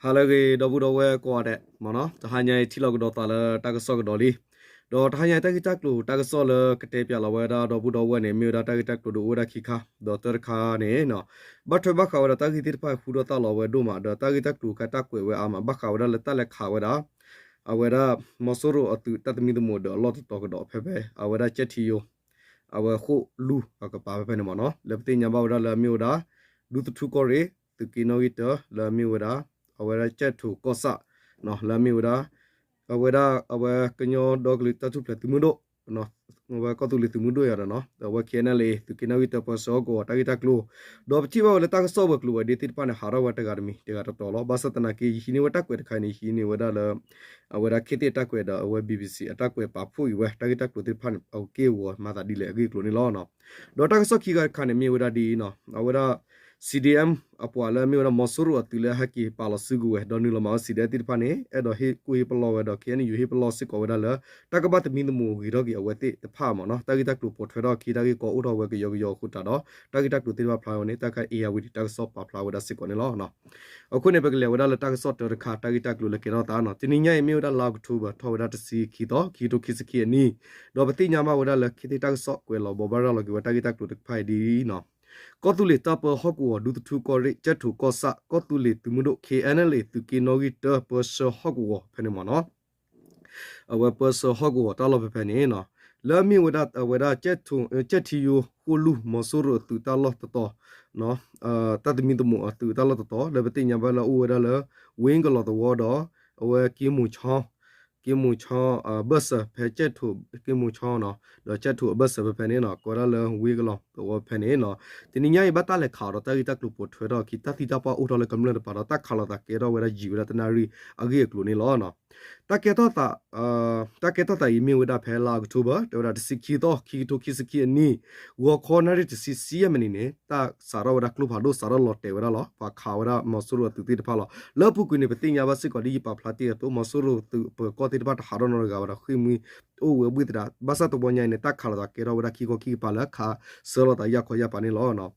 ဟါလၢအဂ့ၤ ဒီပုၢ်ဒီဝဲၢ်ကိးဂၤဒဲးမ့ၢ်နီၤ, တဟါညါအံၤထံၣ်လိာ်ကဒီးသးလၢတၢ်ကစီၣ်ကဒီးလံ. ဒီးတဟါညါအံၤတၢ်ဂ့ၢ်တၢ်ကျိၤတၢ်ကစီၣ်လၢကတဲပၠးလီၤဝဲဒၣ်ဒီပုၢ်ဒီဝဲၢ်န့ၣ် မ့ၢ်ဝဲဒၣ်တၢ်ဂ့ၢ်တၢ်ကျိၤဒုးအိၣ်ဝဲဒၣ်ခံခါ, ဒီးတၢတခါန့ၣ် ဘၣ်ထွဲဘၣ်ဃးဝဲဒီးတၢ်ဂ့ၢ်သ့ၣ်တဖၣ်ဃုထီၣ်သၣ်လီၤဝဲဒိၣ်မး ဒီးတၢ်ဂ့ၢ်တၢ်ကျိၤခါတၢ်ကွဲးဝဲအါမး ဘၣ်ဃးဝဲဒၣ်လၢတၢ်လဲၤခးဝဲဒၣ် အဝဲဒၣ် မီၤစိရိၤအသုးတၢ်သမံသမိးဒီးအလီၢ်တတီၤကဒီးဖဲဖဲ အဝဲဒၣ်ကၠဲၣ်ထံယိ အဝဲဃိၣ်လူၢ်အကပၤဖဲဖဲန့ၣ်မ့ၢ်နီၤ, လၢပသ့ၣ်ညါဘၣ်ဝဲဒၣ်လၢအမ့ၢ်ဝဲဒၣ် ဒူသထူကီၢ်ရ့ၣ် သုးက့နီၣ်ဂံၢ်တၢ လၢအမ့ၢ်ဝဲဒၣ် အဝဲဒၣ်ကၠဲၣ်ထိၣ်ကီၢ်ဆၣ် လၢအမ့ၢ်ဝဲဒၣ် အဝဲဒၣ် အဝဲကညီဒီကလုာ်တၢ်ထူၣ်ဖျဲးသုးမုၢ်ဒိၣ် အဝဲကီၢ်သူလ့ၤသုးမုၢ်ဒိၣ်ယၤဒီးနီၤ အဝဲ KNLA သုးက့နီၣ်ဂံၢ်တၢပၢဆှၢဟီၣ်ကဝီၤတၢ်ဂ့ၢ်တၢ်ကျိၤ, ဒီးပထံၣ်ဘၣ်ဝဲလၢတၢ်ကစီၣ်ဝဲၤကျိၤဝဲၤဒ့သ့ၣ်တဖၣ်န့ၣ် ဟးထီၣ်ဝဲတဂၤတမံၤ တဂၤတတီၤလီၤ. ဘၣ်ဆၣ်သနာ်က့ ယဟံးန့ၢ်ဝဲတၢ်ကွဲးတခါအံၤန့ၣ် ယဟံးန့ၢ်ဝဲဒၣ်လၢ အဝဲဒၣ်ခ့သ့ၣ်တၢ်ကွဲးဒီးအဝဲ BBC အတၢ်ကွဲးပာ်ဖှိၣ်အံၤဝဲ တၢ်ဂ့ၢ်တၢ်ကျိၤသ့ၣ်တဖၣ်န့ၣ် အက့ၢ်အဂီၤမၤသးဒ်လဲၣ်အဂ့ၢ်အကျိၤန့ၣ်လီၤ. ဒီးတၢ်ကစီၣ်ခံခါတခါန့ၣ် မ့ၢ်ဝဲဒၣ်ဒ်အံၤနီၤ, အဝဲဒၣ် CDM အပှၤလၢအမ့ၢ်ဝဲဒၣ်မီၤစိရိၤအသုးလၢဟဲက့ၤပာ်လီၤစုကဝဲၤ ဒီးနုာ်လီၤမၤဝဲ CDM သ့ၣ်တဖၣ်န့ၣ် အဲၣ်ဒိးဟ့ၣ်ကူၣ်ဟ့ၣ်ပလီၢ်ဝဲဒီး KNU ဟ့ၣ်ပလီၢ်စ့ၢ်ကီးဝဲဒၣ်လၢ တၢ်ကဘၣ်သမံသမိးဂ့ၤထီၣ်က့ၤအဝဲသ့ၣ်တဖၣ်မ့ၢ်နီၤ, တၢ်ဂ့ၢ်တၢ်ကျိၤပိာ်ထွဲထီၣ်အခံ တၢ်ဂ့ၢ်ကီအိၣ်ထီၣ်ဝဲကယီကယီအဃိသတးဒီး တၢ်ဂ့ၢ်တၢ်ကျိၤသ့ၣ်တဖၣ်ဖျါဝဲန့ၣ် တၢ်ခါ ဧရာဝတီ တၢ်ကစီၣ်ပာ်ဖျါဝဲဒၣ်စ့ၢ်ကီးန့ၣ်လီၤ. အဃိန့ၣ် ပကလဲၤဝဲဒၣ်လၢတၢ်ကစီၣ်တၢတခါ တၢ်ဂ့ၢ်တၢ်ကျိၤလၢကဲထီၣ်သးနီၤ, တနံၤညါအံၤမ့ၢ်ဝဲဒၣ်လါအီးကထိဘၢၣ် ထီၣ်ဝဲဒၣ်တဆံခံသီ ခံကထိခံဆံခံအနံၣ်, ဒီးပသ့ၣ်ညါဘၣ်ဝဲဒၣ်လၢခ့သ့ၣ်တၢ်ကစီၣ်ကွဲးလီၤဘိးဘၣ်ရၤလီၤက့ၤဝဲတၢ်ဂ့ၢ်တၢ်ကျိၤတဖၣ်အံၤဒ်အံၤနီၤ, ကီၢ်သူလ့ၤတၢပၢဟီၣ်ကဝီၤ ဒူသထူကီၢ်ရ့ၣ် ကၠဲၣ်ထိၣ်ကီၢ်ဆၣ် ကီၢ်သူလ့ၤသုးမုၢ်ဒိၣ် KNLA သုးက့နီၣ်ဂံၢ်တၢ ပၢဆှၢဟီၣ်ကဝီၤဖဲန့ၣ်မ့ၢ်နီၤ အဝဲပၢဆှၢဟီၣ်ကဝီၤတၢ်လီၢ်ဖဲဖဲန့ၣ်နီၤ, လၢအမ့ၢ်ဝဲဒၣ်အဝဲဒၣ် ကၠဲၣ်ထံယိ ဃိၣ်လူၢ် မီၤစိရိၤအသုးတၢ်လီၢ်တတီၤ, တၢ်သမံသမိးအသုးတၢ်လီၢ်တတီၤ လၢပသ့ၣ်ညါဘၣ်လၢအအိၣ်ဝဲဒၣ်လၢ ဝ့ကလီၤသဝီဒီး အဝဲက့မူၤဆီ က့မူၤဆီ အဘၢၣ်စၢၤဖဲကၠဲၣ်ထိၣ် က့မူၤဆီနီၤ, ဒီးကၠဲၣ်ထိၣ်အဘၢၣ်စၢၤဖဲဖဲန့ၣ်နီၤ ကိးဝဲဒၣ်လၢဝ့ကလီၤသဝီဖဲန့ၣ်နီၤ, တနံၤညါအံၤဘၣ်တၢ်လဲၤခးအီၤဒီးတၢ်ဂ့ၢ်တၢ်ကျိၤပိာ်ထွဲထီၣ်အခံ တၢ်သံတၢ်ပှၢ်အိၣ်ထီၣ်လၢကမျၢၢ်တပၤဒီး တၢ်ခးလိာ်သးကဲထီၣ်ဝဲဒၣ်ယံာ်ဝဲဒၣ်တနၣ်ရံၣ်အဂ့ၢ်အကျိၤန့ၣ်လီၤ. တၢ်ကဲထီၣ်သး တၢ်ကဲထီၣ်သးအံၤမ့ၢ်ဝဲဒၣ်ဖဲလါအီးကထိဘၢၣ် တဲဝဲဒၣ်တဆံခံသီ ခံကထိခံဆံခံအနံၣ် ဂီၤခီနၣ်ရံၣ်တဆံဆံယဲၢ်မံးနံးန့ၣ် တၢ်စးထီၣ်ဝဲဒၣ်ကျိဖးဒိၣ်စးထီၣ်လီၤတဲာ်ဝဲဒၣ်လီၤ. ပှၤခးဝဲဒၣ်မီၤစိရိၤအသုးသ့ၣ်တဖၣ်လီၤ. လၢအပူၤကွံာ်န့ၣ် ပသ့ၣ်ညါဘၣ်စ့ၢ်ကီးဒ်ယပာ်ဖျါတ့ၢ်အသိး မီၤစိရိၤသုးပၢၤကီၢ်သ့ၣ်တဖၣ်တဟးထီၣ်နီတဂၤဝဲဒီး ဃ့ၢ်မှံအိၣ်ဝဲဘှ့ၣ်သတး ဘၣ်ဆၣ်တဘျီညါအံၤန့ၣ် တၢ်ခးလိာ်သးကဲထီၣ်ဝဲဒၣ်ခံခီခံကပၤလၢခးဆၢလိာ်သးယၢ်ခီယၢ်ပၤန့ၣ်လီၤ.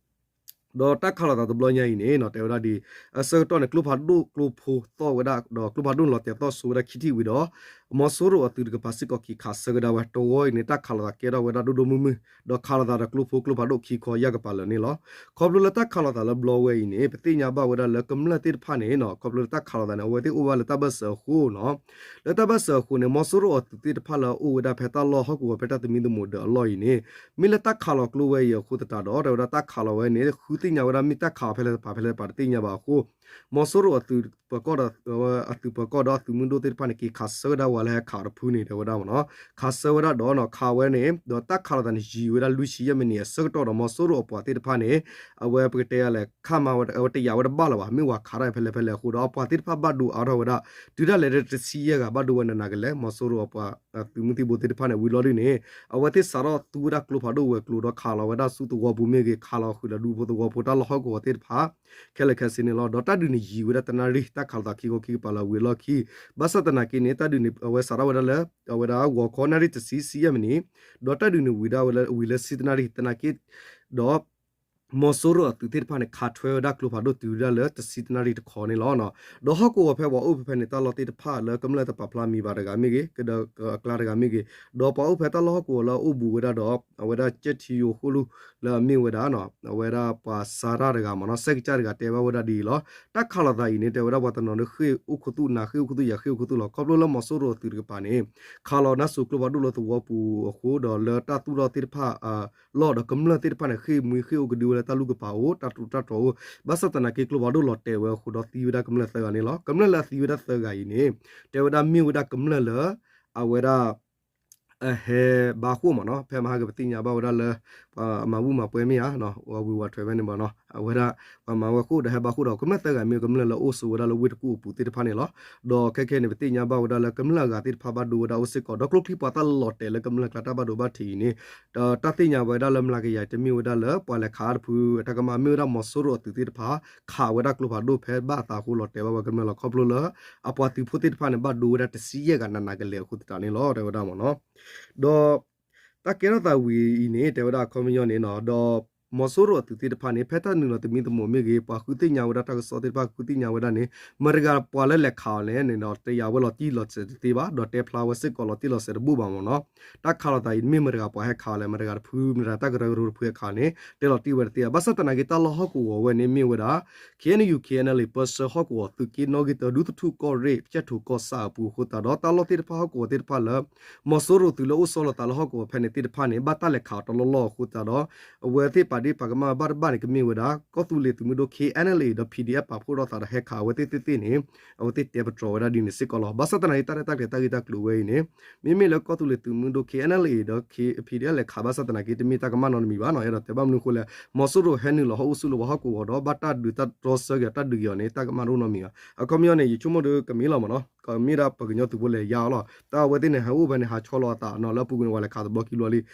ဒီးတၢ်ခးလိာ်သးတဘျီညါအံၤန့ၣ် တဲဝဲဒၣ်ဒ်အံၤ အဆၢကတီၢ်န့ၣ် ကျိဖးဒိၣ်ကျိဖိသီၣ်ဝဲဒၣ် ဒီးကျိဖးဒိၣ်လီၤတဲာ်သီၣ်ဆိဝဲဒၣ်ခံထံၣ်ဝံၤဒီး မီၤစိရိၤအသုးတကပၤစ့ၢ်ကီးက့ၤခးဆၢကဒါဝဲ တဝီအံၤန့ၣ် တၢ်ခးလိာ်သးကဲထီၣ်ဝဲဒၣ်ဒိၣ်ဒိၣ်မုၢ်မုၢ် ဒီးခးလိာ်သးဒီးကျိဖိကျိဖးဒိၣ်ခံခီယၢ်ကပၤလၢာ်န့ၣ်လီၤ. ခီဖျိလၢတၢ်ခးလိာ်သးလၢဘျီဝဲအံၤန့ၣ် ပသ့ၣ်ညါဘၣ်ဝဲဒၣ်လၢကမျၢၢ်သ့ၣ်တဖၣ်န့ၣ် ခီဖျိလၢတၢ်ခးလိာ်သးန့ၣ် အဝဲသ့ၣ်အိၣ်ဝဲလၢတၢ်ဘၢၣ်စၢၤအဃိနီၤ လၢတၢ်ဘၢၣ်စၢၤအဃိန့ၣ် မီၤစိရိၤအသုးသ့ၣ်တဖၣ်လၢအအိၣ်ဝဲဒၣ်ဖဲတၢ်လီၢ်ဟီၣ်ကဝီၤဖဲတၢ်သမံသမိးဒၢးအလီၢ်အံၤန့ၣ် မ့ၢ်လၢတၢ်ခးလီၤကျိဝဲအံၤအဃိသတးဒီး တဲဝဲဒၣ်တၢ်ခးလီၤဝဲန့ၣ် ဃုသ့ၣ်ညါဝဲဒၣ်မ့ၢ်တၢ်ခးအီၤဖဲလဲၣ်တပၤဖဲလဲၣ်တပၤတသ့ၣ်ညါဘၣ်အဃိ မီၤစိရိၤအသုးပၢၤကီၢ်ဒီး အသုးပၢၤကီၢ်ဒီးအသုးမုၢ်ဒိၣ်သ့ၣ်တဖၣ်န့ၣ် က့ၤခးဆၢဝဲဒၣ်ဝဲလၢဟဲခးအီၤတဖုန့ၣ် တဲဝဲဒၣ်မ့ၢ်နီၤ ခးဆၢဝဲဒၣ်ဒီးနီၤ ခးဝဲန့ၣ် ဒီးတၢ်ခးလိာ်သးန့ၣ် ယံာ်ဝဲဒၣ်လွံၢ်ဆံယဲၢ်မံးနံးအဆၢကတီၢ်ဒီး မီၤစိရိၤအပှၤသ့ၣ်တဖၣ်န့ၣ် အဝဲပကတဲယၤလဲၣ် ခးမၤဝဲ အဝဲတယာ်ဝဲတဘၣ်လၢၤဘၣ် မ့ၢ်ဝဲခးထီၣ်ဖဲလဲၣ်ဖဲလဲၣ်အဃိဒီး အပှၤသ့ၣ်တဖၣ်ဘၣ်ဒိအါထီၣ်ဝဲဒၣ် တုၤဒၣ်လဲာ်တဆံယဲၢ်ဂၤ ဘၣ်ဒိဝဲနးနးကလဲာ် မီၤစိရိၤအပှၤသုးမုၢ်သံၣ်ဘိသ့ၣ်တဖၣ်န့ၣ် ဝံၤလီၤဒုန့ၣ် အဝဲသ့ၣ်စးထီၣ်သူဝဲဒၣ်ကျိဖးဒိၣ်ဝဲၤကျိၤဒီးခးလီၤဝဲဒၣ်ဆူသဝီပူၤမ့ၢ်ဂ့ၤ ခးလီၤဃုာ်ဒီးဒူဖိသဝီဖိတၢ်လီၢ်ဟီၣ်ကဝီၤသ့ၣ်တဖၣ် ခဲလၢာ်ခဲဆ့န့ၣ်လီၤ. ဒီးတၢ်ဒုးန့ၣ်ယံာ်ဝဲဒၣ်တနၣ်ရံၣ် တၢ်ခးလိာ်သးခံခီခံကပၤလၢဝံၤအလီၢ်ခံ ဘၣ်ဆၣ်သနာ်က့န့ၣ် တၢ်ဒုးန့ၣ် အဝဲစးထီၣ်ဝဲဒၣ်လၢ အဝဲဒၣ်ဂီၤခီနၣ်ရံၣ်တဆံဆံယဲၢ်မံးနံး ဒီးတၢ်ဒုးန့ၣ်ဝံၤဒၣ်ဝဲလၢဝံၤလၢဆံတနၣ်ရံၣ်သနာ်က့ ဒီး မီၤစိရိၤအသုးသ့ၣ်တဖၣ်န့ၣ် ခးထွဲဝဲဒၣ်ကျိဖးဒိၣ်တုၤဝဲဒၣ်လၢတဆံတနၣ်ရံၣ်တခီန့ၣ်လီၤ. ဒီးဟီၣ်ကဝီၤဖဲပှၤအိၣ်ဖဲဖဲန့ၣ် တၢ်လီၢ်သ့ၣ်တဖၣ်လၢကမျၢၢ်တပာ်ဖျါမံၤဘၣ်တဂၤမ့ၢ်ဂ့ၤ ကဒီးအကျါတဂၤမ့ၢ်ဂ့ၤ ဒီးပှၤအိၣ်ဖဲတၢ်လီၢ်ဟီၣ်ကဝီၤလၢအအိၣ်ဘူးဝဲဒၣ်ဒီး အဝဲဒၣ်ကၠဲၣ်ထံယိၤဃိၣ်လူၢ်လၢအမ့ၢ်ဝဲဒၣ် အဝဲဒၣ်ပှၤစးတၢ်တဂၤမ့ၢ်နီၤ စဲးကစၢ်တဂၤတဲဘၣ်ဝဲဒၣ်ဒ်အံၤလီၤ. တၢ်ခးလိာ်သးအံၤန့ၣ် တဲဝဲဒၣ်ပှၤတနီၤန့ၣ်ဃ့ၢ်အိၣ်ခူသူၣ်နၤ ဃ့ၢ်အိၣ်ခူသူၣ်ယၤ ဃ့ၢ်အိၣ်ခူသူၣ်လီၤ. ခီဖျိလၢမီၤစိရိၤအသုးတကပၤန့ၣ် ခးလီၤနါစိၤကျိဖးဒိၣ်လၢသဝီပူၤအဃိ ဒီးလၢတၢ်သူၣ်ထီၣ်သ့ၣ်တဖၣ် လီၢ်ဒီးကမျၢၢ်သ့ၣ်တဖၣ်န့ၣ် ဃ့ၢ်မှံဃ့ၢ်အိၣ်ကဒုဝဲလၢတၢ်လူၢ်ကပၤအိၣ် တၢ်ထူးတၢ်တီၤအိၣ် ဘၣ်ဆၣ်သနာ်က့ကျိဖးဒိၣ်လီၤတဲာ်ဝဲအဃိဒီးသံဝဲဒၣ်ကမျၢၢ်သၢဂၤန့ၣ်လီၤ. ကမျၢၢ်လၢအသံဝဲဒၣ်သၢဂၤအံၤန့ၣ် တဲဝဲဒၣ်မ့ၢ်ဝဲဒၣ်ကမျၢၢ်လၢ အဝဲဒၣ် အဟဲဘါဃိၣ်မ့ၢ်နီၤ ဖဲမဟါကပသ့ၣ်ညါဘၣ်ဝဲဒၣ်လၢ ပှၤမၤဘူၣ်မၤပှဲၤမ့ၢ်ဧါ ဝံၤဝးထွဲဖဲန့ၣ်မ့ၢ်နီၤ အဝဲဒၣ် ပှၤမၤဝဲဃိၣ်ဒီးဟဲဘါဃိၣ်ဒီး ကမျၢၢ်သၢဂၤမ့ၢ်ကမျၢၢ်လၢအိၣ်ဆိးဝဲဒၣ်လၢဝ့ၢ်တကူၣ်အပူၤသ့ၣ်တဖၣ်န့ၣ်လီၤ. ဒီးခဲခဲန့ၣ် ပသ့ၣ်ညါဘၣ်ဝဲဒၣ်လၢကမျၢၢ်အဂၤသ့ၣ်တဖၣ်ဘၣ်ဒိဝဲဒၣ်အိၣ်စ့ၢ်ကီး ဒီးကျိချံမျိာ်သၣ်လၢလီၤတဲာ်လၢကမျၢၢ်ကျါတၢ်ဘၣ်ဒိဘၣ်ထံးအံၤန့ၣ် တၢ်သ့ၣ်ညါဝဲဒၣ်လၢမလၤကယၤတမ့ၢ်ဝဲဒၣ်လၢပှၤလဲၤခးတဖု တၢ်ကမၣ်မ့ၢ်ဝဲဒၣ်မီၤစိရိၤအသုးသ့ၣ်တဖၣ် ခးဝဲဒၣ်ကျိဖးဒိၣ်ဖဲဘၣ်အသးအဃိလီၤတဲာ်ဘၣ်ဝဲကမျၢၢ်လီၤ. ခီဖျိလၢ အပှၤသုးဖိသ့ၣ်တဖၣ်န့ၣ် ဘၣ်ဒိဝဲဒၣ်တဆံယဲၢ်ဂၤနးနးကလဲာ်အဃိသတးန့ၣ်လီၤ တဲဝဲဒၣ်မ့ၢ်နီၤ. ဒီး တၢ်ကဲထီၣ်သးဝံၤအံၤန့ၣ် တဲဝဲဒၣ်အခီပညီန့ၣ်နီၤ ဒီး မီၤစိရိၤအသုးသ့ၣ်တဖၣ်န့ၣ် ဖဲတၢ်နုာ်လီၤသမံသမိးမ့ၢ်ဂ့ၤ ပှၤဃုသ့ၣ်ညါဝဲဒၣ်တၢ်ကစီၣ်သ့ၣ်တဖၣ် ဃုသ့ၣ်ညါဝဲဒၣ်န့ၣ် မတၤတဂၤပှၤလၢလဲၤခးအီၤလဲၣ်န့ၣ်ဒီး တယာ်ဝဲလီၤတံၢ်လီၤဆဲးတသ့ဘၣ် ဒီးတဲဖျါဝဲစ့ၢ်ကီးလီၤတံၢ်လီၤဆဲးတဘူၣ်ဘၣ်မ့ၢ်နီၤ. တၢ်ခးလိာ်သးအံၤ မ့ၢ်မတၤတဂၤပှၤဟဲခးအီၤလဲၣ် မတၤတဂၤတဖု မတၤတဂၤတၢ်ကရၢကရိတဖုဟဲခးန့ၣ် တဲလီၤတံၢ်ဝဲတသ့ဘၣ်. ဘၣ်ဆၣ်သနာ်က့ တၢ်လီၢ်ဟီၣ်ကဝီၤဝဲန့ၣ်မ့ၢ်ဝဲဒၣ် KNU KNLA ပၢဆှၢဟီၣ်ကဝီၤ သုးက့နီၣ်ဂံၢ်တၢ ဒူသထူၣ်ကီၢ်ရ့ၣ် ကၠဲၣ်ထိးကီၢ်ဆၣ်အပူၤအဃိသတးဒီး တၢ်လီၢ်သ့ၣ်တဖၣ်ဟီၣ်ကဝီၤသ့ၣ်တဖၣ်လၢ မီၤစိရိၤသုးလၢအိၣ်ဆီလီၤသးလၢဟီၣ်ကဝီၤဖဲန့ၣ်သ့ၣ်တဖၣ်န့ၣ် ဘၣ်တၢ်လဲၤခးအီၤတလီၢ်လီၢ်အဃိသတးဒီး အဝဲသ့ၣ်ပာ်ဒ့ၣ်ပာ်ကမၣ်ဘၣ်တဘၣ်န့ၣ် ကမ့ၢ်ဝဲဒၣ် ကီၢ်သူလ့ၤသုးမုၢ်ဒိၣ် KNLA ဒီး PDF ပာ်ဖှိၣ်ထီၣ်သးဒီးဟဲခးအဝဲသ့ၣ်သ့ၣ်သ့ၣ်န့ၣ် အဝဲသ့ၣ်တဲပတြီၤဝဲဒၣ်ဒ်န့ၣ်စ့ၢ်ကီးလီၤ. ဘၣ်ဆၣ်သနာ်က့ တၢ်ရဲၣ်တၢ်ကျဲၤတၢ်ဂ့ၢ်တၢ်ကျိၤဝဲအံၤန့ၣ် မ့မ့ၢ်လၢကီၢ်သူလ့ၤသုးမုၢ်ဒိၣ် KNLA ဒီး PDF လဲၤခးဘၣ်ဆၣ်သနာ်က့ တမ့ၢ်တၢ်ကမၣ်နီတမံၤဘၣ်နီၤ. အဲၣ်ဒိးတဲဘၣ်မနုၤအဃိလဲၣ် မီၤစိရိၤဟဲနုာ်လီၤဟီၣ်အိၣ်ဆူၣ်လၢပှၤဟီၣ်ကဝီၤဒီး ဘၣ်တၢ်ဒုးတၢ်တြီဆၢက့ၤတၢ်ဒုးက့ၤအီၤန့ၣ် တၢ်ကမၣ်တအိၣ်နီတမံၤဘၣ်. အခီပညီန့ၣ် ယဆိကမိၣ်ဒီးကမ့ၢ်လီၤမ့ၢ်နီၤ ကမ့ၢ်ဒၣ်ပှၤကညီသုးဖိလဲၤယါအီၤလီၤ. တၢ်အဝဲသ့ၣ်န့ၣ် ဟဲအိၣ်ဖဲန့ၣ် ဟးဆီလီၤအသးနီၤ လၢအပူၤကွံာ်န့ၣ် ပှၤလဲၤခးသဘျီခံဘျီလံ.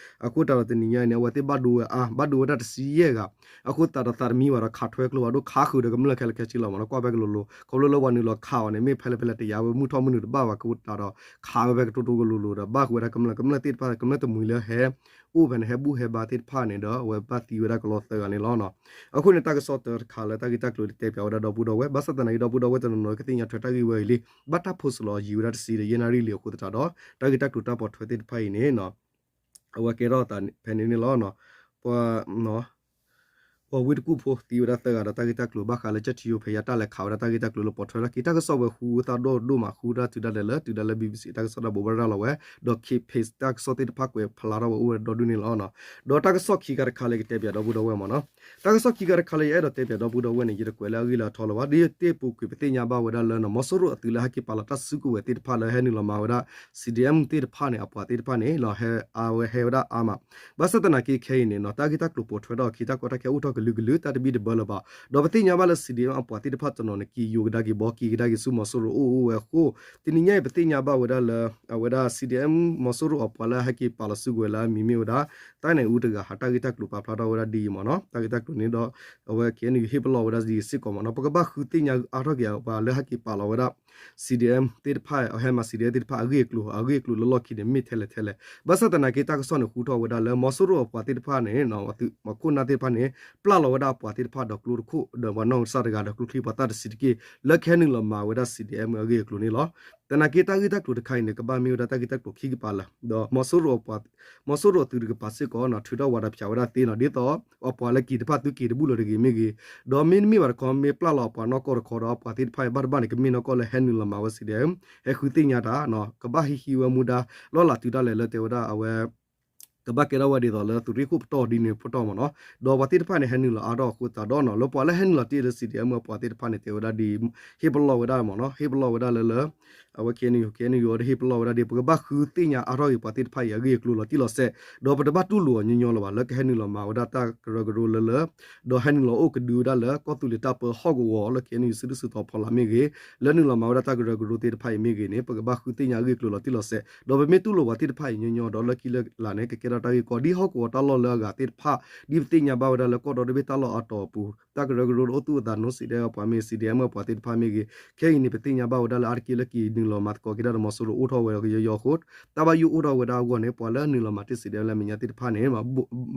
အဃိသတးဒီးတနံၤညါအံၤန့ၣ် အဝဲသ့ၣ်ဘၣ်ဒိဝဲအါ ဘၣ်ဒိဝဲဒၣ်တဆံယဲၢ်ဂၤ အဃိသတးဒီးသးတမံဘၣ်ဒီး ခးထွဲကျိဘၣ်ဒိ ခးဃုာ်ဒီးကမျၢၢ်ခဲလၢာ်ခဲဆ့လီၤမ့ၢ်နီၤ. ကွၢ်ဖဲကလိၤလိၤ ခီဖျိလၢပှၤနုာ်လီၤခးအီၤန့ၣ် မ့ၢ်ဖဲလဲၣ်ဖဲလဲၣ်တယာ်ဝဲ မုၢ်ထီၣ်မုၢ်နုာ်တဘၣ်ဘၣ်အဃိသတးဒီး ခးဝဲဖဲကတိၤတိၤကလိၤလိၤဒီး ဘၣ်ဃုာ်ဝဲဒၣ်ကမျၢၢ် ကမျၢၢ်သ့ၣ်တဖၣ် ကမျၢၢ်တမှံၤလၢဟဲ အိၣ်ဖဲန့ၣ် ဟဲဘူၣ်ဟဲဘါသ့ၣ်တဖၣ်န့ၣ်ဒီး အဝဲဘၣ်သံဝဲဒၣ်ကလီသၢဂၤန့ၣ်လီၤ. အဃိန့ၣ် တၢ်ကစီၣ်တၢတခါလၢတၢ်ဂ့ၢ်တၢ်ကျိၤတဲပၠးဝဲဒၣ်ဒီပုၢ်ဒီဝဲၢ် ဘၣ်ဆၣ်သနာ်က့ ဒီပုၢ်ဒီဝဲၢ်တနီၤနီၤကသ့ၣ်ညါထွဲတၢ်ဂ့ၢ်ဝဲအံၤလံ. ဘၣ်တၢ်ဖိးစလီၤယံာ်ဝဲဒၣ်တဆံဒီး ယဲၢ်နၣ်ရံၣ်လံအဃိသတးဒီး တၢ်ဂ့ၢ်တၢ်ကျိၤတၢ်ပိာ်ထွဲသ့ၣ်တဖၣ်အံၤန့ၣ် အဝဲကဲထီၣ်အသးဖဲန့ၣ်န့ၣ်လီၤ. ပှၤ ပှၤဝ့ၢ်တကူၣ်ဖိသံဝဲဒၣ်သၢဂၤဒီး တၢ်ဂ့ၢ်တၢ်ကျိၤဘၣ်ဃးလၢ ကၠၢ်ထံယိၤ ဖဲယါတၢ်လဲၤခးဝဲဒၣ်တၢ်ဂ့ၢ်တၢ်ကျိၤလၢပိာ်ထွဲထီၣ်က့ၤ တၢ်ကစီၣ်ဝဲဃူသၣ်ဒိၣ်ဒိၣ်မး ဃူတၢ်တုၤဒၣ်လဲာ်လၢ တုၤဒၣ်လၢ BBC တၢ်ကစီၣ်တၢ်ဘိးဘၣ်ရၤလီၤဝဲ ဒီး K-Pace တၢ်ကစီၣ်သ့ၣ်တဖၣ်ကွဲးဖျါထီၣ်ဝဲအိၣ်ဝဲဒီဒူၣ်န့ၣ်လီၤ. ဒီးတၢ်ကစီၣ်ခံခါတခါလၢယကတဲပၠးဒီပုၢ်ဒီဝဲၢ်မ့ၢ်နီၤ တၢ်ကစီၣ်ခံခါတခါလၢယအဲၣ်ဒိးတဲပၠးဒီပုၢ်ဒီဝဲၢ်န့ၣ် ယတကွဲးလၢအဂ့ၢ်လၢအထီလၢၤဘၣ်. ဒ်တ့ၢ်ပူၤကွံာ်ပသ့ၣ်ညါဘၣ်ဝဲဒၣ်လၢ မီၤစိရိၤအသုးလၢဟဲက့ၤပာ်လီၤတၢ်စုကဝဲၤသ့ၣ်တဖၣ်လၢဟဲနုာ်လီၤမၤဝဲဒၣ် CDM သ့ၣ်တဖၣ်န့ၣ် အပှၤသ့ၣ်တဖၣ်န့ၣ် အဝဲဟဲဝဲဒၣ်အါမး ဘၣ်ဆၣ်သနာ်က့ခဲအံၤန့ၣ်နီၤ တၢ်ဂ့ၢ်တၢ်ကျိၤပိာ်ထွဲထီၣ်အခံ တၢ်ကီတၢ်ခဲအိၣ်ထီၣ်ကလုာ်ကလုာ် တၢ်တဘံၣ်တဘၢလၢၤဘၣ်. ဒီးပသ့ၣ်ညါဘၣ်လၢ CDM အပှၤသ့ၣ်တဖၣ်တနီၤန့ၣ် က့ၤယိာ်ကဒါက့ၤဘီ က့ၤကဒါက့ၤဆူမီၤစိရိၤအိၣ်အိၣ်ဝဲအဃိ တနံၤညါအံၤ ပသ့ၣ်ညါဘၣ်ဝဲဒၣ်လၢ အဝဲဒၣ် CDM မီၤစိရိၤအပှၤလၢဟဲက့ၤပာ်လီၤစုကဝဲၤလၢအမံၤမ့ၢ်ဝဲဒၣ် သၢနံၣ်အူတဂၤ တၢ်ဂ့ၢ်တၢ်ကျိၤပာ်ဖျါထီၣ်ဝဲဒၣ်ဒ်အံၤမ့ၢ်နီၤ တၢ်ဂ့ၢ်တၢ်ကျိၤန့ၣ်ဒီး အဝဲ KNU ဟ့ၣ်ပလီၢ်ဝဲဒၣ်ဒ်အံၤစ့ၢ်ကီးမ့ၢ်နီၤ ပကဘၣ်ဃုသ့ၣ်ညါအါထီၣ်က့ၤပှၤလၢဟဲက့ၤပာ်လီၤဝဲဒၣ် CDM သ့ၣ်တဖၣ် ဟဲမၤ CDM သ့ၣ်တဖၣ်အဂ့ၢ်အကျိၤ အဂ့ၢ်အကျိၤလၢလီၢ်ခံန့ၣ် မ့ၢ်ထဲလဲၣ်ထဲလဲၣ် ဘၣ်ဆၣ်သနာ်က့ တၢ်ကစီၣ်န့ၣ်ဃူထီၣ်ဝဲဒၣ်လၢ မီၤစိရိၤအပှၤသ့ၣ်တဖၣ်န့ၣ် မီၤခိၣ်နၢ်သ့ၣ်တဖၣ်န့ၣ် ပျၢ်လီၤဝဲဒၣ်အပှၤသ့ၣ်တဖၣ်ဒီးကျိတခိၣ် ဒီးပှၤနီၢ်ကစၢ်တဂၤဒီးကျိချံပှၤသၣ်တဆံးတက့ၢ် လၢကဟဲနုာ်လီၤမၤဝဲဒၣ် CDM အဂ့ၢ်အကျိၤန့ၣ်လီၤ. သနာ်က့ တၢ်ဂ့ၢ်တၢ်ကျိၤတခါအံၤန့ၣ် ကဘၣ်မ့ၢ်ဝဲဒၣ်တၢ်ဂ့ၢ်တၢ်ကျိၤခံကပၤလၢာ် ဒီး မီၤစိရိၤအသုးတကပၤစ့ၢ်ကီး ထုးထီၣ်ဝးဒီးဖၠးဝဲဒၣ်သ့နီၤ ဒ်သိး အပှၤလၢက့ၤတဖၣ်သုက့ၤတဘူၣ်လၢၤတဂ့ၤမ့ၢ်ဂ့ၤ, ဒီးမ့တမ့ၢ်ဘၣ်တခီ မ့ၢ်ပျၢ်လီၤအပှၤနီၢ်ကီၢ်တခီဒီး အပှၤသ့ၣ်တဖၣ်အံၤဘၣ်တဘၣ်န့ၣ် ကမ့ၢ်နီၢ်ကီၢ်လၢဟဲနုာ်လီၤမၤဝဲ CDM ဟဲဃုသ့ၣ်ညါတၢ် ကဘၣ်ဟံးဟံးဝဲမူဒါ လီၢ်လၤတုၤဒၣ်လဲာ်လၢတဲဝဲဒၣ်အဝဲ ကဘၣ်ကဲထီၣ်ဝဲဒ်သိးလၢသုးရ့ၣ်ခိၣ်ပတီၢ်ဒ်န့ၣ်ဖိတီၢ်မ့ၢ်နီၤ, ဒီးပှၤသ့ၣ်တဖၣ်န့ၣ် ဟဲနုာ်လီၤအါထီၣ်အဃိသတးဒီးနီၤ လၢပှၤလၢဟဲနုာ်လီၤတ့ၢ်လၢ CDM အပှၤသ့ၣ်တဖၣ်န့ၣ် တဲဝဲဒၣ်ဒ် ဟ့ၣ်ပလီၢ်ဝဲဒၣ်မ့ၢ်နီၤ ဟ့ၣ်ပလီၢ်ဝဲဒၣ်လၢလၢ အဝဲ KNU KNU ဒီးဟ့ၣ်ပလီၢ်ဝဲဒၣ်ဒ် ပကဘၣ်ဃုသ့ၣ်ညါအါထီၣ်က့ၤပှၤသ့ၣ်တဖၣ်အံၤအဂ့ၢ်အကျိၤလီၤတံၢ်လီၤဆဲး, ဒီးပတဘၣ်တူၢ်လိာ်အီၤညီညီလၢၤဘၣ် လၢကဟဲနုာ်လီၤမၤဝဲဒၣ်တၢ်ကရၢကရိလၢလၢ ဒီးဟဲနုာ်လီၤအိၣ်ကဒုဝဲဒၣ်လၢကီၢ်သူလ့ၤတၢ်ပၢဟီၣ်ကဝီၤလၢ KNU စုဒုၣ်စုတီၤဖီလာ်မ့ၢ်ဂ့ၤ, လၢနုာ်လီၤမၤဝဲဒၣ်တၢ်ကရၢကရိသ့ၣ်တဖၣ်အံၤမ့ၢ်ဂ့ၤန့ၣ် ပကဘၣ်ဃုသ့ၣ်ညါအဂ့ၢ်အကျိၤလီၤတံၢ်လီၤဆဲး, ဒီးပမ့ၢ်တူၢ်လိာ်ပှၤသ့ၣ်တဖၣ်အံၤညီညီဒီးလၢခံလၢလာ်န့ၣ် ကကဲထီၣ်တၢ်ဂ့ၢ်ကီ ဒ်ဟီၣ်ကဝီၤတၢ်လီၢ်လၢအဂၤသ့ၣ်တဖၣ် ဒ်ပသ့ၣ်ညါဘၣ်ဝဲဒၣ်လၢကီၢ်ဒီတဘ့ၣ်တၢ်လီၢ်အါတီၤအပူၤ တၢ်ကရၢကရိလၢအိၣ်သူၣ်အသး နီၣ်စံးဒဲးအပှၤမ့ၢ် CDM အပှၤသ့ၣ်တဖၣ်မ့ၢ်ဂ့ၤ, ခဲအံၤန့ၣ် ပသ့ၣ်ညါဘၣ်ဝဲဒၣ်လၢအါတက့ၢ်လၢက့ၤနုာ်လီၤမၤသကိးက့ၤဒၣ်ဒီးမီၤစိရိၤအိၣ်ထီၣ်ဝဲဒီးကယီယီအဃိ တၢ်ဘၣ်ယိၣ်အိၣ်ထီၣ်ဝဲဒၣ်အဂီၢ်န့ၣ် ပှၤလၢနုာ်လီၤမၤတ့ၢ် CDM လၢအမဲာ်ညါသ့ၣ်တဖၣ်န့ၣ်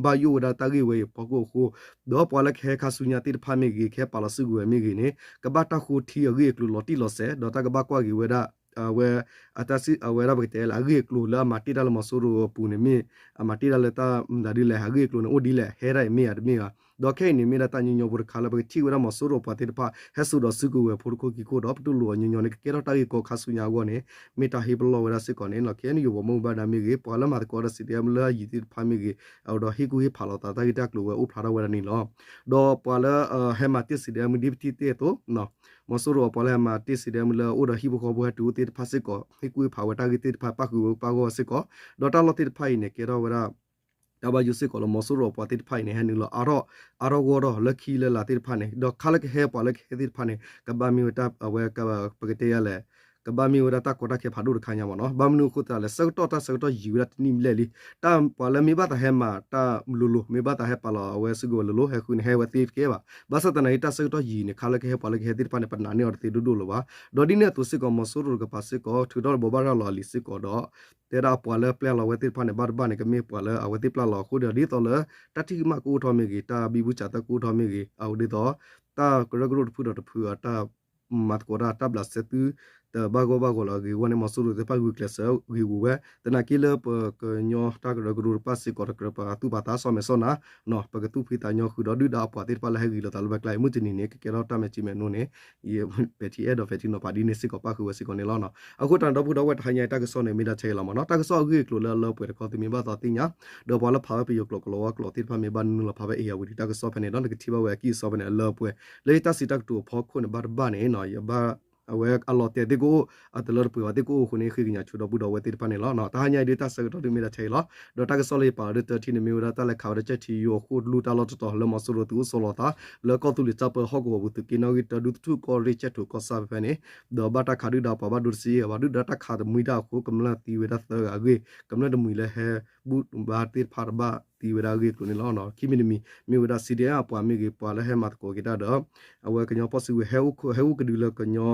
ဘၣ်ယိၣ်ဝဲဒၣ်တၢ်ဂ့ၢ်ဝဲအံၤအဖီခိၣ်အဃိ, ဒီးပှၤလၢကဟဲခါဆူညါသ့ၣ်တဖၣ်မ့ၢ်ဂ့ၤ ကဟဲပာ်လီၤစုကဝဲၤမ့ၢ်ဂ့ၤန့ၣ် ကဘၣ်တၢ်ဃိထံအဂ့ၢ်အကျိၤလီၤတံၢ်လီၤဆဲး ဒီးတၢ်ကဘၣ်ကွၢ်က့ၤဝဲဒၣ် အဝဲ အတၢ်စံး အဝဲဒၣ်ပကတဲလၢအဂ့ၢ်အကျိၤလၢအမၤတ့ၢ်တၢ်လၢမီၤစိရိၤအပူၤန့ၣ်မ့ၢ် အမၤတ့ၢ်တၢ်လၢတၢ်မတၤဒ်လဲၣ် အဂ့ၢ်အကျိၤန့ၣ်အိၣ်ဒ်လဲၣ် ဟဲဒၣ်အံၤမ့ၢ်ဧါတမ့ၢ်ဧါ, ဒီးခဲအံၤန့ၣ်မ့ၢ်ဒၣ်တၢ်ညီညီဖိတခါလၢပကထံၣ်ဝဲဒၣ်မီၤစိရိၤပှၤသ့ၣ်တဖၣ် ဟဲစိာ်ဒီးစုကဝဲၤဖိတခိၣ်ခံခိၣ်ဒီး ပတူၢ်လိာ်အီၤညီညီန့ၣ် ကကဲထီၣ်တၢ်ဂ့ၢ်ကီခါဆူညါအဂီၢ်န့ၣ် မ့ၢ်တၢ်ဟ့ၣ်ပလီၢ်ဝဲဒၣ်စ့ၢ်ကီးန့ၣ်လီၤ. ခဲအံၤန့ၣ် ယိၤဘီမုၢ်ဘၣ်ဒါမ့ၢ်ဂ့ၤ ပှၤလၢမၤသကိးဒီး CDM လၢအယံၤသ့ၣ်တဖၣ်မ့ၢ်ဂ့ၤ အဝဲဒီးဟ့ၣ်ကူၣ်ဟ့ၣ်ဖးလိာ်သးတၢ်ဂ့ၢ်တၢ်ကျိၤဝဲအိၣ်ဖျါထီၣ်ဝဲဒၣ်န့ၣ်လီၤ. ဒီးပှၤလၢ ဟဲမၤတ့ၢ် CDM ဒ်ပထံၣ်တ့ၢ်အသိး မီၤစိရိၤအပှၤလၢဟဲမၤတ့ၢ် CDM လၢအအိၣ်ဒီးဟံၣ်ဖိဃီဖိဟဲတုၤအိၣ်သ့ၣ်တဖၣ်စ့ၢ်ကီး ဟ့ၣ်ကူၣ်ဟ့ၣ်ဖးဝဲတၢ်ဂ့ၢ်သ့ၣ်တဖၣ် ပၣ်ဃုာ်ဝဲပၣ်ဂီၢ်စ့ၢ်ကီး, ဒီးတၢ်လီၢ်သ့ၣ်တဖၣ်အံၤန့ၣ် ကဲထီၣ်ဝဲဒၣ် တၢ်ဘၣ်ယိၣ်စ့ၢ်ကီးလၢမီၤစိရိၤအပှၤသ့ၣ်တဖၣ်အံၤန့ၣ် ဟဲနုာ်လီၤအါထီၣ် အါထီၣ်ဂီၢ်ထီၣ်လၢခံလၢလာ်သ့ၣ်တဖၣ်န့ၣ် ဒီးခါလၢကဟဲပှၤလၢကဟဲသ့ၣ်တဖၣ်န့ၣ် ကဘၣ်မ့ၢ်ဝဲတၢ်အဝဲ ပကတဲယၤလဲၣ် ကဘၣ်မ့ၢ်ဝဲဒၣ်တၢ်ကီတၢ်ခဲဖးဒိၣ်တခါညါမ့ၢ်နီၤ. ဘၣ်မနုၤအဃိသတးလဲၣ် ဆၢကတီၢ်တၢ်ဆၢကတီၢ်ယံာ်ဝဲဒၣ်တနံၣ်ဘျဲၣ်လံ. တၢ်ပှၤလၢမ့ၢ်ဘၣ်သးဟဲမၤတၢ်လိၤလိၤ မ့ၢ်ဘၣ်သးဟဲပာ်လီၤအဝဲစုကဝဲၤလိၤလိၤ ဟဲဃုန့ၣ် ဟဲဝဲသ့တကဲဘၣ်. ဘၣ်ဆၣ်သနာ်က့ တၢ်ဆၢကတီၢ်ယံာ်န့ၣ် ခါလၢကဟဲပှၤလၢကဟဲသ့ၣ်တဖၣ်န့ၣ် ပနာ်န့ၢ်အီၤတသ့ဒိၣ်ဒိၣ်လၢၤဘၣ်. ဒီးဒ်န့ၣ်အသိးစ့ၢ်ကီး မီၤစိရိၤတကပၤစ့ၢ်ကီး ထုးထီၣ်ဘိးဘၣ်ရၤလီၤအလံာ်စ့ၢ်ကီးဒီး တဲဒၣ်အပှၤလၢပျဲလီၤဝဲသ့ၣ်တဖၣ်န့ၣ် ဘၣ်တဘၣ်န့ၣ် ကမ့ၢ်ပှၤလၢအဝဲသ့ၣ်ပျဲလီၤအဃိဒီး ဒ်သိးလၢ တၢ်ထံၣ်ကမၣ်ကအိၣ်ထီၣ်မ့ၢ်ဂ့ၤ, တၢ်ဘံဘူစးသၢကအိၣ်ထီၣ်မ့ၢ်ဂ့ၤ, အဒ်သိး တၢ်ကရၢကရိတဖုဒီးတဖုအတၢ် မၤသကိးတၢ် တၢ်ဘျးစဲသု တဘၣ်ဂီၢ်ဘၣ်ဂီၢ်လၢအဂ့ၤအဂီၢ်န့ၣ် မီၤစိရိၤသ့ၣ်တဖၣ်ဂုာ်ကျဲးစၢးဂ့ၤဝူၤဝဲ. သနာ်က့လၢပကညီတၢ်ကရၢကရိတဖၣ်စ့ၢ်ကီး တကြၢးပသူၣ်ပာ်သးစီၣ်မဲာ်စီၣ်နါ ပကသူၣ်ဖှံသးညီဃုာ်ဒီးဒုၣ်ဒါအပှၤသ့ၣ်တဖၣ်လၢဟဲဂ့ၤလိာ်သးလၢဘၣ်ကျါအံၤ မုၢ်တနံၤန့ၣ် ကကဲထီၣ်တၢ်မဲာ်ကံမဲာ်နိန့ၣ် ယပဲာ်ထံအဲၣ်ဒိးပဲာ်ထံနီၤဖးဒ်န့ၣ်စ့ၢ်ကီးပၣ်ဃုာ်ဝဲစ့ၢ်ကီးန့ၣ်လီၤ. အဃိတၢ်န့ၣ် ဒီပုၢ်ဒီဝဲၢ် တဟါညါအံၤတၢ်ကစီၣ်န့ၣ် မ့ၢ်ဒၣ်ထဲအံၤလီၤမ့ၢ်နီၤ. တၢ်ကစီၣ်အဂ့ၢ်အကျိၤလၢအလၢပှဲၤတခီ သုမ့ၢ်ဘၣ်သးသ့ၣ်ညါ ဒီးပှၤလၢဖးဝဲပယီၤကျိာ်ကလီၤဝါကျိာ်သ့ၣ်တဖၣ်မ့ၢ်ဘၣ်နုာ်လီၤဖးဝဲ ဧရာဝတီ တၢ်ကစီၣ်ဖဲန့ၣ်ဒီး နကထံၣ်ဘၣ်ဝဲအကံၢ်အစီဖဲန့ၣ် အလၢပှဲၤ လၢယတၢ်စံးတၢ်ကတိၤအဖီခိၣ်န့ၣ် ဘၣ်တဘၣ်န့ၣ် ယဘၣ် အဝဲအလီၤတဲာ်သ့ၣ်ကအိၣ် အတလၢတပှဲၤဘၣ်သ့ၣ်ကအိၣ်အဃိန့ၣ် ဃ့ကညးဆိဒီပုၢ်ဒီဝဲၢ်သ့ၣ်တဖၣ်န့ၣ်လီၤ. တဟါညါအံၤဒ်တၢ်ဆၢကတီၢ်ဒ်မ့ၢ်ဒၣ်ထဲအံၤလီၤ. ဒီးတၢ်ကစီၣ်လၢယပာ်အီၤဒ်တထံၣ်န့ၣ် မ့ၢ်ဝဲဒၣ်တၢ်လဲၤခးဝဲဒၣ်ကၠဲၣ်ထံယိအဃိၣ်တလူၢ်တၢ်လီၢ်တတီၤ လၢမီၤစိရိၤသုးအိၣ်ဆီလီၤသး လၢကီၢ်သူလ့ၤတၢ်ပၢဟီၣ်ကဝီၤပူၤ သုးက့နီၣ်ဂံၢ်တၢ ဒူသထူၣ်ကီၢ်ရ့ၣ်ကၠဲၣ်ထိးကီၢ်ဆၣ်ဖဲဖဲန့ၣ် ဒီးဘၣ်တၢ်ခးဒုၣ်ဒါပှၤဘၣ်ဒိတဆံယဲၢ်ဂၤဘၣ် ဒုၣ်ဒါတၢ်ခးတမှံတၢ်အဃိ ကမျၢၢ်သံဝဲဒၣ်သၢဂၤအဂ့ၢ် ကမျၢၢ်တမှံၤလၢဟဲဘူၣ်ဘါသ့ၣ်တဖၣ်တဘၣ်သံဝဲဒၣ်အဂ့ၢ်အကျိၤန့ၣ်လီၤ. ခံမံၤတမံၤ မ့ၢ်ဝဲဒၣ် CDM အပှၤမ့ၢ်ဂ့ၤ ပှၤလၢဟဲမၤသကိးက့ၤတၢ်ဒီး အဝဲကညီဖီၣ်စုကဝဲၤ ဟဲအိၣ်ကဒုလၢကညီ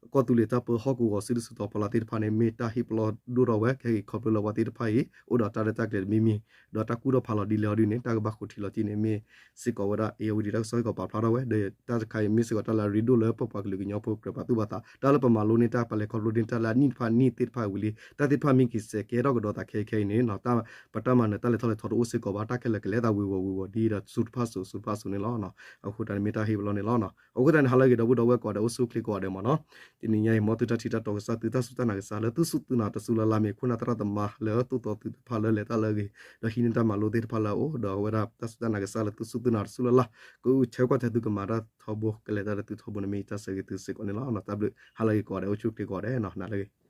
ကီၢ်သူလ့ၤတၢ်ပၢဟီၣ်ကဝီၤစုဒုးစုတီၤဖီလာ်သ့ၣ်တဖၣ်န့ၣ် မ့ၢ်တၢ်ဟ့ၣ်ပလီၢ်ဒိၣ်ထီၣ်ဝဲ ကဟဲက့ၤခီဖျိလၢအဝဲသ့ၣ်တဖၣ်အံၤ အိၣ်ဒီးတၢ်ရဲၣ်တၢ်ကျဲၤတမံၤမံၤ ဒီးတၢ်ကူၣ်ထီၣ်ဖးလီၤဒ်လဲၣ်အီၤဒ်န့ၣ် တၢ်ကဘၣ်ဃိထံလီၤတံၢ်န့ၣ် မ့ၢ်စ့ၢ်ကီးဝဲဒၣ် ဧရာဝတီတၢ်ကစီၣ်စ့ၢ်ကီးပာ်ဖျါထီၣ်ဝဲ ဒီးတၢ်တခါအံၤမ့ၢ်စ့ၢ်ကီးတၢ်လၢအရ့ဒိၣ်လၢပပှၤကလုာ်ကညီဖိကြၢးပာ်သူၣ်ပာ်သး တၢ်လၢပမၤလိန့ၢ်တၢ် ပလဲၤခီဖျိန့ၢ်တၢ်လၢအနံၣ်တဖၣ်နံၣ်သ့ၣ်တဖၣ်ဝံၤလံ တၢ်သ့ၣ်တဖၣ်မ့ၢ်က့ၤစဲးကဲထီၣ်ကဒီးသးခဲအံၤခဲအံၤန့ၣ် ပတၢ်မၤနၢၤတၢ်လဲၤထီၣ်လဲၤထီတအိၣ်စ့ၢ်ကီးဘၣ် တၢ်ခဲလၢာ်ကလဲၤသးဝ့ၤဝီၤဝ့ၤဝီၤဒ်ဒီး စူၤတဖၣ်စူၤ စူၤတဖၣ်စူၤန့ၣ်လီၤ. အဃိတၢ်န့ၣ်မ့ၢ်တၢ်ဟ့ၣ်ပလီၢ်န့ၣ်လီၤ. အဃိတၢ်န့ၣ် ဟါလၢအဂ့ၤ ဒီပုၢ်ဒီဝဲၢ်ကိးဂၤဒဲး အိၣ်ဆူၣ်အိၣ်ချ့ကိးဂၤဒဲးမ့ၢ်နီၤ. တနံၤညါအံၤ မ်သုတၢ်ထံၣ်တၢ်တီကစၢ် သုတၢ်စူၢ်တၢ်နာ်ကစၢ် လၢသုစူၢ်သုနာ်တစူၢ်လၢ်လၢ် မ့ၢ်ခိၣ်နၢ်သရၣ်သမါလၢသိၣ်သီသုတဖၣ်လၢလဲၤတၢ်လၢအဂ့ၤ ဒီးဟံးန့ၢ်တၢ်မၤလိသ့ၣ်တဖၣ်လၢအအိၣ် ဒီးအဝဲဒၣ်တၢ်စူၢ်တၢ်နာ်ကစၢ်လၢသုစူၢ်သုနာ်တစူၢ်လၢ်လၢ် ကအိၣ်ဆၢကွၢ်ထွဲသုကမၤတၢ်ထီဘိ ကလဲၤတၢ်ဒီးသုထီဘိန့ၣ် မ့ၢ်ယတၢ်ဆၢဂ့ၤသုစ့ၢ်ကီးန့ၣ်လီၤ. တၢ်ဘျုး ဟါလၢအဂ့ၤကိးဂၤဒဲး အိၣ်ဆူၣ်အိၣ်ချ့ကိးဂၤဒဲးနီၤ နၤလၢအဂ့ၤ.